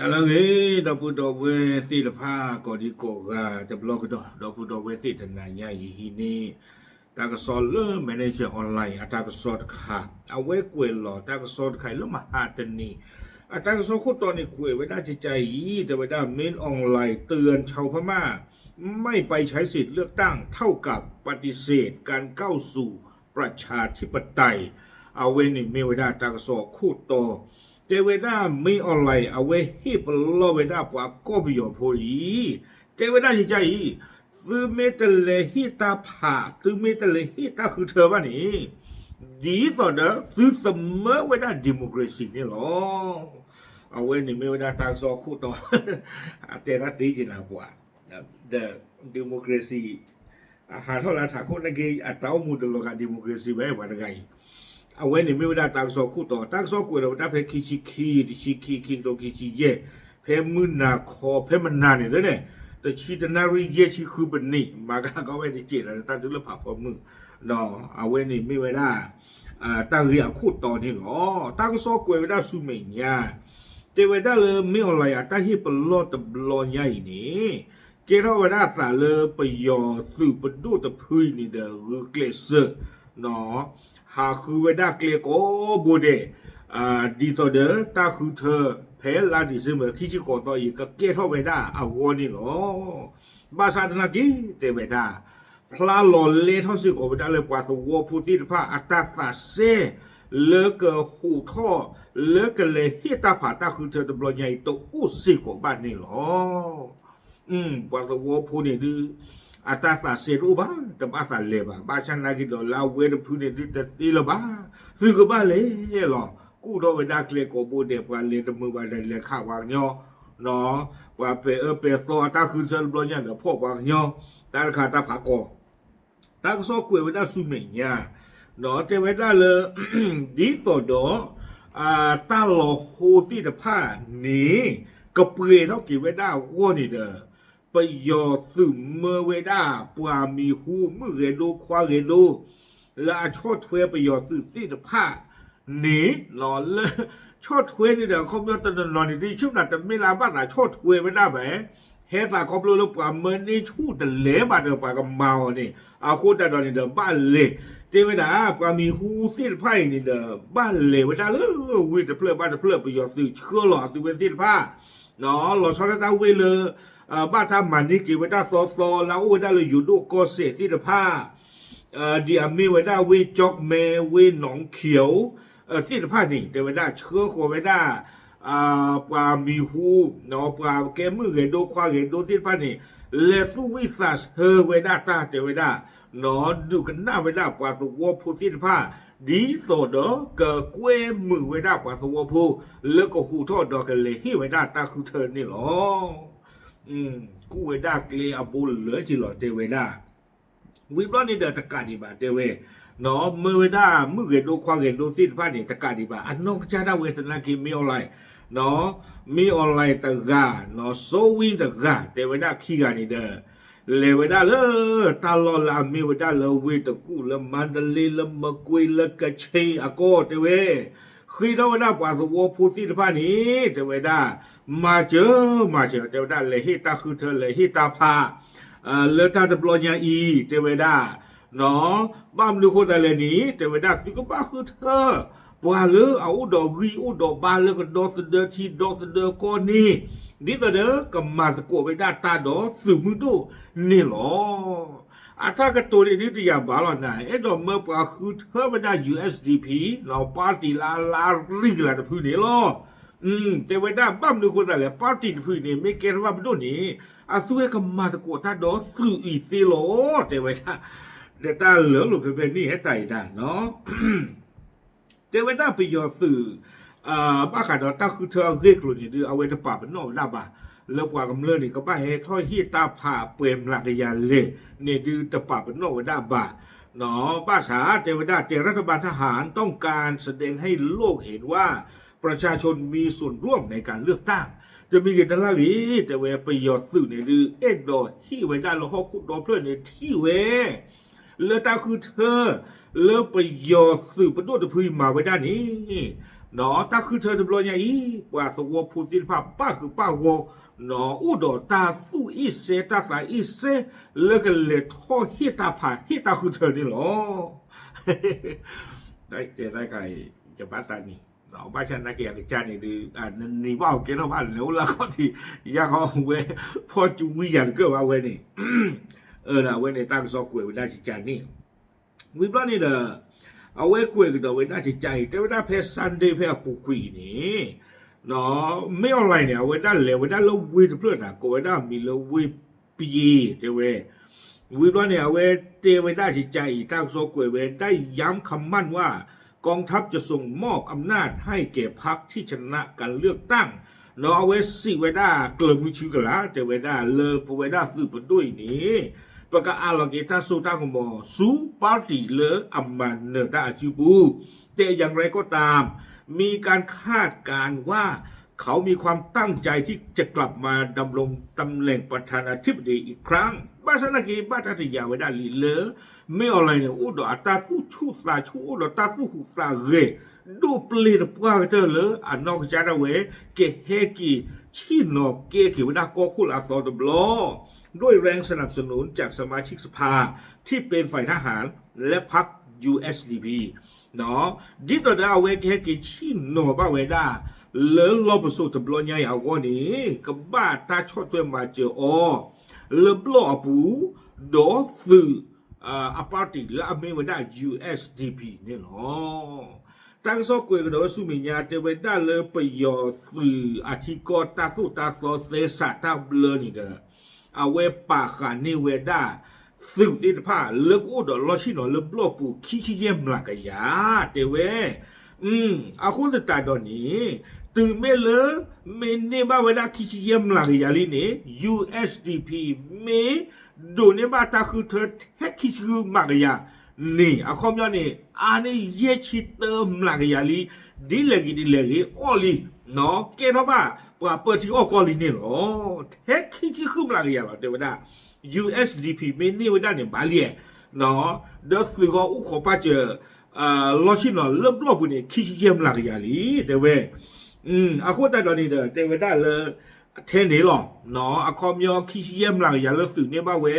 ဟါလၢအဂ့ၤ ဒီပုၢ်ဒီဝဲၢ်သ့ၣ်တဖၣ် ကိးဒံကိးဂၤတဘျီကဒီး ဒီပုၢ်ဒီဝဲၢ်သ့ၣ်တနၤညါအံၤ ယဟံးန့ၢ် တၢ်ကစီၣ်လၢ Manager Online အတၢ်ကစီၣ်တခါ အဝဲကွဲးလီၤတၢ်ကစီၣ်တခါအံၤလၢမဟါတနံၤ အတၢ်ကစီၣ်ခိၣ်တီန့ၣ်ကွဲးဝဲဒၣ်ကကါအံၤ တဲဝဲဒၣ် မင်းအောင်လှိုင် เตือนชาวพม่า ไม่ไปใช้สิทธิ์เลือกตั้ง เท่ากับปฏิเสธการก้าวสู่ประชาธิปไตย အဝဲန့ၣ်မ့ၢ်ဝဲဒၣ်တၢ်ကစီၣ်ခိၣ်တီ တဲဝဲဒၣ် မင်းအောင်လှိုင် အဝဲဟ့ၣ်ပလီၢ်ဝဲဒၣ်ပှၤကီၢ်ပယီၤဖိအံၤ တဲဝဲဒၣ်ကကါအံၤ သုမ့ၢ်တလဲၤဟ့ၣ်တၢ်ဖး သုမ့ၢ်တလဲၤဟ့ၣ်တၢ်ဃုထၢဘၣ်န့ၣ် ဒ်သိးဒီးသုသမၢဝဲဒၣ် democracy န့ၣ်လီၤ. အဝဲန့ၣ်မ့ၢ်ဝဲဒၣ်တၢ်ကစီၣ်ခိၣ်တီ အတဲတၢ်သ့က့ၤနၤပှၤ ဒီး democracy အဟးထီၣ်လၢအထးခိၣ်နာ်က့ အတၢ်အိၣ်မူတလီၤဂာ် democracy ဝဲပှၤတဂၤအံၤ အဝဲန့ၣ်မ့ၢ်ဝဲဒၣ်တၢ်ကစီၣ်ခိၣ်တီ တၢ်ကစီၣ်ကွဲးလီၤဝဲဒၣ်ဖဲခံဆံခံ တဆံခံ ခံကထိခံဆံယဲၢ် ဖဲမုၢ်နၤခီ ဖဲမနၤန့ၣ်လၢန့ၣ် တဆံတနၣ်ရံၣ်ယဲၢ်ဆံဃုပနံး မၤကကီဝဲတစဲးဒီးတၢ်ထုလၢဖးဖီမုၢ် အဝဲန့ၣ်မ့ၢ်ဝဲဒၣ် တၢ်ဂ့ၢ်အခိၣ်တီန့ၣ်လီၤ. တၢ်ကစီၣ်ကွဲးဝဲဒၣ်ဆူမဲာ်ညါ တဲဝဲဒၣ်လၢ မင်းအောင်လှိုင် အတၢ်ဟ့ၣ်ပလီၢ်တဘျီညါအံၤန့ၣ် ကဲထီၣ်ဝဲဒၣ်အသးလၢပယီၤသုးပဒိၣ်တဖုအံၤန့ၣ်ဒီး ဂုာ်ကျဲးစၢး ဟးဃုဝဲဒၣ်ကျဲကိးဘိဒဲး ဒ်သိးဒီးတၢ်ဃုထၢ ဖဲလါ December ခံဆံဃိးသီအံၤ ကကဲထီၣ်ဝဲဒၣ်အဂီၢ်န့ၣ်လီၤ. ဘၣ်ဆၣ်သနာ်က့ တဲဝဲဒၣ် ဖျါလီၤလဲထီၣ်စ့ၢ်ကီးဝဲဒၣ်လၢပှၤသဝီဖိသ့ၣ်တဖၣ် အတၢ်သးစဲ လၢကဟူးထီၣ် လၢကလဲၤဟ့ၣ်တၢ်ဖးတၢ်ဃုထၢတဘျီညါအံၤ တအိၣ်စ့ၢ်ကီးဘၣ်န့ၣ်လီၤ. ပှၤသဝီဖိန့ၣ်ဒုး အတၢ်သးစဲတအိၣ်ဘၣ် တဘၣ်သးလဲၤဘၣ်. ဘၣ်ဆၣ်သနာ်က့ဒီးလၢအဝဲတဖုန့ၣ်ဒုးတသ့လၢၤဘၣ်. သုကဘၣ်လဲၤလီၤ. ကူၣ်ထီၣ်ဝဲဒၣ်ကျဲကိးဘိဒဲး ပှၤလဲၤတမုာ်ဘၣ်ဒီးလဲၤခးပှၤကညီ ပှၤပဲာ်အၢပဲာ်သီအတၢ်ဃုထၢတဘျီညါဒီးဖီၣ်ပှၤကညီ တၢ်တခါတၢ်ဖးကီ တၢ်ကစီၣ်ကွဲးဝဲဒၣ်ဆူမဲာ်ညါ တဲဝဲဒၣ်လၢ ဒ်သိးဒီး တၢ်လီၤဟိသ့ၣ်တဖၣ်န့ၣ် ကပှဲၤထီၣ်က့ၤဝဲဒၣ်အဂီၢ်န့ၣ်ဒီး ပယီၤသုးမၢဝဲဒၣ် ပှၤမံၤဟူမုၣ်ဂဲၤဒိခွါဂဲၤဒိ လၢအဆီၣ်ထွဲပယီၤသုးသ့ၣ်တဖၣ်န့ၣ် လၢ ဆီၣ်ထွဲန့ၣ်ဒီး အခီပညီတနီၤနီၤန့ၣ် ဒ်ဆိကမိၣ်တမ့ၢ်လၢအဘၣ်သးဆီၣ်ထွဲဝဲဒၣ်ဘၣ် ဟဲသးခီဖျိလၢပှၤမၢန့ၢ်ဆူၣ်တလဲၤဘၣ်ဒီးပှၤကမၤအီၤန့ၣ် အဃိသတးဒီးန့ၣ်ဒီးဘၣ်လဲၤ တဲဝဲဒၣ် ပှၤမံၤဟူသ့ၣ်တဖၣ်အံၤန့ၣ်ဒီး ဘၣ်လဲၤဝဲဒၣ်လၢဝ့ၢ်တဖျၢၣ်ဘၣ်တဖျၢၣ် ပယီၤသုးဆှၢလီၤအသုဝဲသ့ၣ်တဖၣ် လီၤဆီဒၣ်တၢ်ဝ့ၢ်လၢ ဘၣ်တၢ်မၤန့ၢ်က့ၤဝဲဒၣ်သီသီလၢအအိၣ်ဝဲဒၣ်လၢယိၤဒိၣ်ကီၢ်စဲၣ်သ့ၣ်တဖၣ် ဒ်အမ့ၢ်ဝဲဒၣ်ဝ့ၢ်ကၠီၣ်မဲ ဝ့ၢ်နီၣ်ခံး သ့ၣ်တဖၣ်န့ၣ် တဲဝဲဒၣ်ဆှၢဃီၤဝဲဒၣ် ပှၤမံၤဟူ ပှၤကဲမုၣ်ဂဲၤဒိခွါဂဲၤဒိသ့ၣ်တဖၣ်န့ၣ် လဲၤသူၣ်ဝံၣ်သးဆၢဝဲဒၣ်တၢ်တဲဝဲဒၣ် ဒုးကနၣ်ဝဲဒၣ်ပှၤသဝီဖိသ့ၣ်တဖၣ် ဒ်သိးဒီးကကွဲမုာ်ဝဲဒၣ်ပှၤသဝီဖိ လၢကဟူးထီၣ်ဒီးကလဲၤဟ့ၣ်ဝဲဒၣ်တၢ်ဃုထၢန့ၣ်လီၤ. ကူၣ်ဝဲဒၣ်ကျဲအဘိလၢာ်ထံလီၤတဲဝဲဒၣ် ဝံၤဘျီန့ၣ်ဒီးတကးဒံးဘၣ်တဲဝဲ မၢဝဲဒၣ်မုၣ်ဂဲၤဒိခွါဂဲၤဒိသ့ၣ်တဖၣ်န့ၣ် တကးဒံးဘၣ် အနီၢ်ကစၢ်ဒၣ်ဝဲသနာ်က့ မင်းအောင်လှိုင် မင်းအောင်လှိုင်တဂၤ နီၢ်စိဝံတဂၤ တဲဝဲဒၣ်ခံဂၤန့ၣ်ဒီး လဲၤဝဲဒၣ်လၢ တၢ်လီၢ်လၢအမ့ၢ်ဝဲဒၣ်လၢဝ့ၢ်တကူၣ် လၢမါဒလ့ လၢမကွ့ လၢကခ့ၣ်အကီၢ်တဲဝဲ ဃ့ထီၣ်ဝဲဒၣ်ပှၤသဝီဖိသ့ၣ်တဖၣ်န့ၣ် တဲဝဲဒၣ် မၤစၢၤ မၤစၢၤ တဲဝဲဒၣ် လဲၤဟ့ၣ်တၢ်ဃုထၢ လဲၤဟ့ၣ်တၢ်ဖး လၢတၢ်တဘျီညါအံၤ တဲဝဲဒၣ် ဘၣ်မနုၤဃိသတးလဲၣ်န့ၣ် တဲဝဲဒၣ် သုကဘၣ်ဃုထၢ ပှၤလၢအအိၣ်ဒီးဂံၢ်အိၣ်ဒီးဘါလၢကဒီသဒၢထံဒီသဒၢကီၢ်န့ၣ် ဒ်သိးဒီးကမၤသကိးဝဲဒၣ်တၢ်ဒီးသုးမုၢ်ဒိၣ်န့ၣ်လီၤ. အတၢ်ကတိၤန့ၣ်ဒုးတယာ်ဘၣ်လီၤနၤ အဲၣ်ဒိးမၢပှၤဃုထၢဝဲဒၣ် ယူၣ်အဲၣ်စၣ်ဒီးပံၣ် ပၣ်တံၣ်လၢအလါရံၣ်ကလၤတဖုန့ၣ်လီၤ. တဲဝဲဒၣ် ဘၣ်မနုၤဃိသတးလဲၣ် ပၣ်တံၣ်တဖုန့ၣ် မ့ၢ်ကဲထီၣ်ဘၣ်ပဒိၣ်န့ၣ် အသုဝဲကမၤသကိးတၢ်ဒီးသုးအံၤသ့လီၤ တဲဝဲဒၣ် ဒီးတၢ်လၢလိာ်ဖဲဖဲန့ၣ်ဟဲတၢ်အံၤဒၣ် တဲဝဲဒၣ်ပယီၤသုး ဘၣ်ဃးဒီးတၢ်ဃုထၢအဂ့ၢ်အကျိၤန့ၣ်ဒုး အဝဲတပာ်ပနီၣ်ဝဲဒၣ်ဘၣ် လၢပှၤကမျၢၢ်န့ၣ် ကဘၣ်ဟဲထီၣ်ဟ့ၣ်တၢ်ဖးပှဲၤမျးကယၤလဲၣ်န့ၣ်ဒုး တပာ်ပနီၣ်ဝဲဒၣ်ဘၣ် ဘၣ်ဆၣ်တဲဝဲဒၣ် แต่รัฐบาลทหารต้องการแสดงให้โลกเห็นว่าประชาชนมีส่วนร่วมในการเลือกตั้ง တမံၤဂ့ၤတလၢ်ဂ့ၤ တဲဝဲပယီၤသုးန့ၣ်ဒုး အဲၣ်ဒိးဟ့ၣ်ဝဲဒၣ်လၢဟီၣ်ခိၣ်ဒီဖျၢၣ်န့ၣ်ထံၣ်ဝဲ လၢတၢ်ဃုထၢ လၢပယီၤသုးပဒိၣ်တဖုအံၤမၤဝဲဒၣ်န့ၣ် ဒီးတၢ်ဃုထၢတဘျီညါအံၤ ပှၤသဝီဖိသ့ၣ်တဖၣ်ပၣ်ဃုာ်ပၣ်ဂီၢ် အိၣ်ဒီးတၢ်သူၣ်အ့ၣ်စဲတၢ်သးအ့ၣ်စဲ လၢကလဲၤထီၣ်ဟ့ၣ်တၢ်ဖးဟ့ၣ်တၢ်ဃုထၢန့ၣ်လီၤ. တဲတၢ်ကါအံၤ ယဘၣ်သးနံၤ ဘၣ်ဆၣ်နာ်က့အကစၢ်န့ၣ်ဒုး နနံၤဘၣ်အကဲထီၣ်ဘၣ် လဲၤအိၣ်လၢအခီၣ်ထံး ယၤဃီဝဲ ဖီၣ်ကၠူဝံယၤတကၢၢ်ဘၣ်ဝဲန့ၣ် အဝဲန့ၣ်တၢ်ကစီၣ်ကွဲးဝဲဒၣ်ကကန့ၣ် ဝံၤဘျီန့ၣ်ဒီး အဝဲကွဲးကဒီးဝဲဒၣ်ကကအံၤ တဲဝဲဒၣ်ဖဲ Sunday ဖဲအပူၤကွံာ်အံၤန့ၣ် မ့ၢ် online န့ၣ် အဝဲဒၣ်လဲၤဝဲဒၣ်လၢဝ့ၢ်တဖျၢၣ်န့ၣ် ကိးဝဲဒၣ်မံၤလၢဝ့ၢ်ပယ့ၤ တဲဝဲ ဝံၤဘျီန့ၣ် အဝဲတဲဝဲဒၣ်ကကအံၤ တၢ်ကစီၣ်ကွဲးဝဲဒၣ် ย้ำคำมั่นว่า กองทัพจะส่งมอบอำนาจให้แก่พรรคที่ชนะการเลือกตั้ง ဒီးအဝဲစံးဝဲဒၣ်ကျၢၤမုဆူကလာ် တဲဝဲဒၣ်လၢပဝဲဒၣ်သုးပဒိၣ်အံၤန့ၣ် ပကအးလီၤက့ၤတၢ်စိတၢ်ကမီၤဆူ party လၢအမၤနၢၤတၢ်အစုပူၤ แต่อย่างไรก็ตาม มีการคาดการณ์ว่าเขามีความตั้งใจที่จะกลับมาดำรงตำแหน่งประธานาธิบดีอีกครั้ง ဘၣ်ဆၣ်နာ်က့ ဘၣ်တၢ်တယာ်ဝဲဒၣ်လံလၢ မ့ၢ် online န့ၣ် အိၣ်ဒီးအတၢ်သူၣ်ဆူၣ်သးဆူၣ် အိၣ်ဒီးတၢ်သူၣ်ဟူးသးဂဲၤ ဒိၣ်ပျ့ၤတပှၢ်ကတၢၢ်လၢအနီၢ်ကစၢ်ဒၣ်ဝဲ ကဟဲက့ၤဆ့ၣ်နီၤကဲက့ၤဝဲဒၣ်ကီၢ်ခိၣ်လၢအသီတဘျီ ด้วยแรงสนับสนุนจากสมาชิกสภาที่เป็นฝ่ายทหารและพรรค USDP ဒ်သိးဒီးအဝဲကဟဲက့ၤဆ့ၣ်နီၤဘၣ်ဝဲဒၣ် လၢလီၢ်ပစိာ်တဘျီညါအံၤအဂီၢ်န့ၣ် ကဘၣ်တၢ်ဆီၣ်ထွဲမၤစၢၤအီၤ လၢဘျီၣ်အပူၤ ဒီးသုး အ party လၢအမ့ၢ်ဝဲဒၣ် USDP န့ၣ်လီၤ. တၢ်ကစီၣ်ကွဲးကဒီးဝဲဆူမဲာ်ညါ တဲဝဲဒၣ်လၢပယီၤသုးအထံကီၢ်တၢ်သိၣ်တၢ်သီသဲစးတၢ်ဘျၢန့ၣ်ဒီး အဝဲပာ်ဃာ်န့ၢ်ဝဲဒၣ် သုးသ့ၣ်တဖၣ်လၢကအိၣ်ဒီးလီၢ်ဆ့ၣ်နီၤလၢဘျီၣ်ပူၤခံဆံယဲၢ်မျးကယၤ တဲဝဲ အဃိသတးဒီးန့ၣ် တုၤမ့ၢ်လၢ မ့ၢ်န့ၢ်ဘၣ်ဝဲဒၣ်ခံဆံယဲၢ်မျးကယၤလံန့ၣ် USDP မ့ၢ်ဒိးန့ၢ်ဘၣ်တၢ်ဃုထၢထဲခံဆံဃုမျးကယၤန့ၣ် အခီပညီန့ၣ် အါန့ၢ်ယဲၢ်ဆံတၢမျးကယၤလံ ဒ်လဲၣ်ဂ့ၤဒ်လဲၣ်ဂ့ၤအီၣ်လံ ကဲထီၣ်ဘၣ်ပှၤပၢထံအီၣ်ကီၢ်လံန့ၣ်လီၤ. ထဲခံဆံဃုမျးကယၤလီၤ တဲဝဲဒၣ် USDP မ့ၢ်န့ၢ်ဝဲဒၣ်န့ၣ် ဘၣ်လံ ဒီးသုးဂီၢ်အိၣ်ခိးပာ်စၢၤ လီၢ်ဆ့ၣ်နီၤလၢဘျီၣ်ပူၤန့ၣ် ခံဆံယဲၢ်မျးကယၤလံ တဲဝဲ အဃိသတးဒီးန့ၣ်ဒီး တဲဝဲဒၣ်လၢ ထဲန့ၣ်လီၤ အခီပညီခံဆံယဲၢ်မျးကယၤလၢသုးန့ၢ်ဘၣ်ဝဲ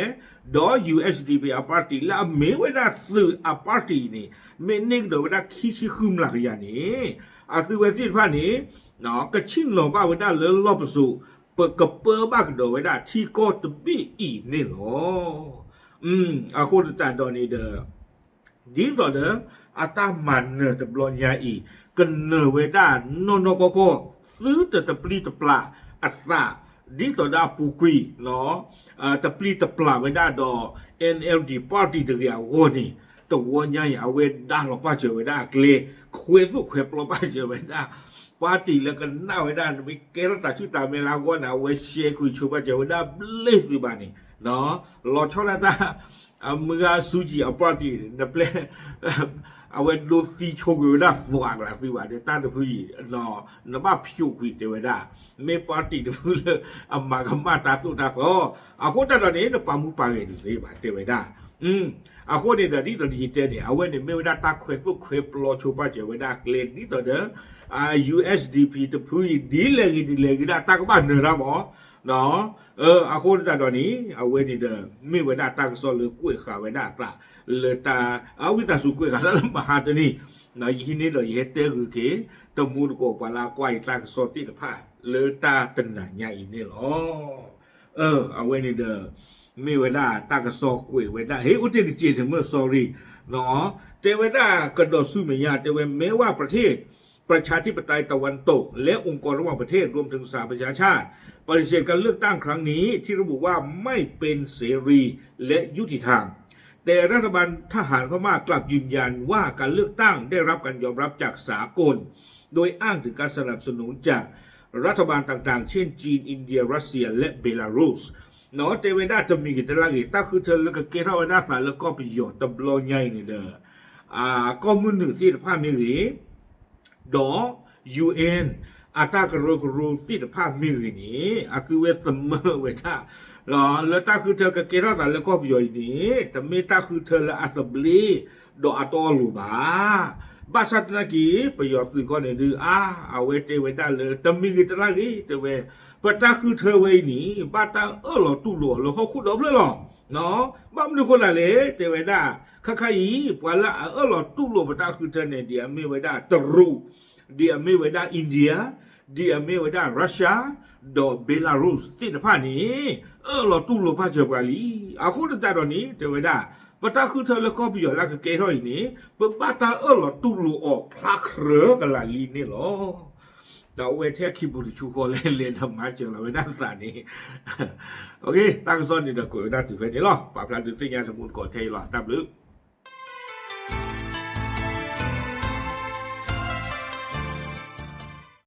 ဒီး USDP အ party လၢအမ့ၢ်ဝဲဒၣ်သုးအ party န့ၣ် မ့ၢ်န့ၢ်ကဒီးဝဲဒၣ်ခံဆံဃုမျးကယၤန့ၣ် အသုဝဲသ့ၣ်တဖၣ်န့ၣ် ကဆ့ၣ်နီၤဘၣ်ဝဲဒၣ်လၢလီၢ်ပစိာ် ပကပၢဘၣ်ကဒီးဝဲဒၣ်ထံကီၢ်တဘ့ၣ်အံၤန့ၣ်လီၤ. အဃိသတးဒီးန့ၣ်ဒီး ဒ်သိးဒီး အတၢ်မၤနၢၤတဘျီညါအံၤ ကနၢၤဝဲဒၣ်နီၢ်နီၢ်ကီၢ်ကီၢ် သုတတပျံၤတပျၢ်အသး ဒ်သိးဒီးအပူၤကွံာ် တပျံၤတပျၢ်ဝဲဒၣ်ဒီး NLD party တဂ့ၤအဂီၢ်န့ၣ် တဝီညါအံၤ အဝဲဒါလီၤပာ်စၢၤဝဲဒၣ်အကျဲ ခွဲသိၣ်ခွဲပျီပာ်စၢၤဝဲဒၣ် party လၢကနၣ်ဝဲဒၣ် နမ့ၢ်ကဲထီၣ်တၢ်ဆူၣ်တၢ်မဲလၢအဂီၢ်န့ၣ် အဝဲ share ကွံာ်ဆိပာ်စၢၤဝဲဒၣ်ဘျ့သုးဘၣ်န့ၣ် လီၤဆီဒၣ်တၢ် အမုၢ်ဂၤ စူကၠံၣ် အ party န့ၣ် နပျဲ အဝဲဒိသံဆိကွံာ်ဝဲဒၣ်သွးကလးသုဘၣ်ဒီး တၢ်တဖုအံၤ နဘၣ်ဖျိးကွံာ်တဲဝဲဒၣ် မ့ၢ် party တဖုလၢအမၤကမၣ်တၢ်သိၣ်တၢ်သီ အဃိသတးဒီးန့ၣ် နပာ်မူပာ်ဂဲၤဒ်သ့ဘၣ်တဲဝဲဒၣ် အဃိန့ၣ်ဒီး ဒ်သိးယတဲန့ၣ် အဝဲန့ၣ်မ့ၢ်ဝဲဒၣ်တၢ်ခွဲးသိၣ်ခွဲးပျီဆိပာ်စၢၤဝဲဒၣ်အကျဲ ဒ်သိးဒီး USDP တဖုအံၤ ဒ်လဲၣ်ဂ့ၤဒ်လဲၣ်ဂ့ၤဒၣ် တၢ်ကဘၣ်နၢၤတၢ်မး အဃိသတးဒီးန့ၣ် အဝဲန့ၣ်ဒီး မ့ၢ်ဝဲဒၣ်တၢ်ကစီၣ်လၢကွဲးဃာ်ဝဲဒၣ်အသး လၢတၢ် အဝံသးစူၤကွဲးဃာ်တၢ်လၢမဟါတနံၤ ယဟံးန့ၢ်ဒီးယဟဲတဲဂုာ်က့ၤ တမူတကိးပှၤလၢအကွၢ်ယတၢ်ကစီၣ်သ့ၣ်တဖၣ် လၢတၢ်တနၤညါအံၤန့ၣ်လီၤ. အဝဲန့ၣ်ဒီး မ့ၢ်ဝဲဒၣ်တၢ်ကစီၣ်ကွဲးဝဲဒၣ် ဟ့ၣ် အိၣ်တ့ၢ်တစဲးတမၢ် sorry တဲဝဲဒၣ်ကဒီးဆူမဲာ်ညါ တဲဝဲ แม้ว่าประเทศประชาธิปไตยตะวันตกและองค์กรระหว่างประเทศรวมถึงสหประชาชาติ ปฏิเสธการเลือกตั้งครั้งนี้ที่ระบุว่าไม่เป็นเสรีและยุติธรรม แต่รัฐบาลทหารพม่ากลับยืนยันว่าการเลือกตั้งได้รับการยอมรับจากสากล โดยอ้างถึงการสนับสนุนจากรัฐบาลต่างๆ เช่นจีน อินเดีย รัสเซีย และเบลารุส တဲဝဲဒၣ်တမံၤဂ့ၤတလါဂ့ၤ တၢ်ဃုထၢလၢကကဲထီၣ်ဝဲဒၣ်သးလၢကီၢ်ပယီၤတဘျီညါအံၤန့ၣ်ဒီး ကီၢ်မုၢ်နုာ်သ့ၣ်တဖၣ်မ့ၢ်ဂ့ၤ ဒီး UN အတၢ်ကရၢကရိသ့ၣ်တဖၣ်မ့ၢ်ဂ့ၤန့ၣ် အသုဝဲသမၢဝဲဒၣ် လၢတၢ်ဃုထၢကကဲထီၣ်သးလၢကီၢ်ပယီၤအံၤန့ၣ် တမ့ၢ်တၢ်ဃုထၢလၢအသဘျ့ ဒီးအတီအလိၤဘၣ်. ဘၣ်ဆၣ်သနာ်က့ ပယီၤသုးကီၢ်န့ၣ်ဒုး အါ အဝဲတဲဝဲဒၣ်လၢ တမံၤဂ့ၤတလါဂ့ၤ တဲဝဲ ပတၢ်ဃုထၢဝဲအံၤန့ၣ် ဘၣ်တၢ်အၢၣ်လီၤတူၢ်လိာ်အီၤလၢဟီၣ်ခိၣ်ဒီဖျၢၣ်လီၤ. ဘၣ်မနုၤဃိလဲၣ်လဲၣ် တဲဝဲဒၣ် ခါခါအံၤ ပှၤလၢအအၢၣ်လီၤတူၢ်လိာ်ပတၢ်ဃုထၢန့ၣ် ဒ်အမ့ၢ်ဝဲဒၣ်တရူး, ဒ်အမ့ၢ်ဝဲဒၣ် India, ဒ်အမ့ၢ်ဝဲဒၣ် Russia ဒီး Belarus သ့ၣ်တဖၣ်န့ၣ် အၢၣ်လီၤတူၢ်လိာ်ပာ်စၢၤပှၤလံ. အဃိသတးဒီးန့ၣ် တဲဝဲဒၣ် ပတၢ်ဃုထၢလၢကီၢ်ပယီၤလၢအကကဲထီၣ်အံၤန့ၣ် ပဘၣ်တၢ်အၢၣ်လီၤတူၢ်လိာ်အီၤဖျါကြၢးကလာ်လံန့ၣ်လီၤ. ဒီးအဝဲထဲခံပူၤတဆူဃီလဲၣ် လဲၤဒီးမၤစၢၤလီၤဝဲဒၣ်သးန့ၣ် တၢ်ကစီၣ်န့ၣ်ဒီး ကွဲးဝဲဒၣ်တုၤဖဲန့ၣ်လီၤ. ပာ်ဖျါဒုးသ့ၣ်ညါသမူသကိးထဲအံၤလီၤ. တၢ်ဘျုး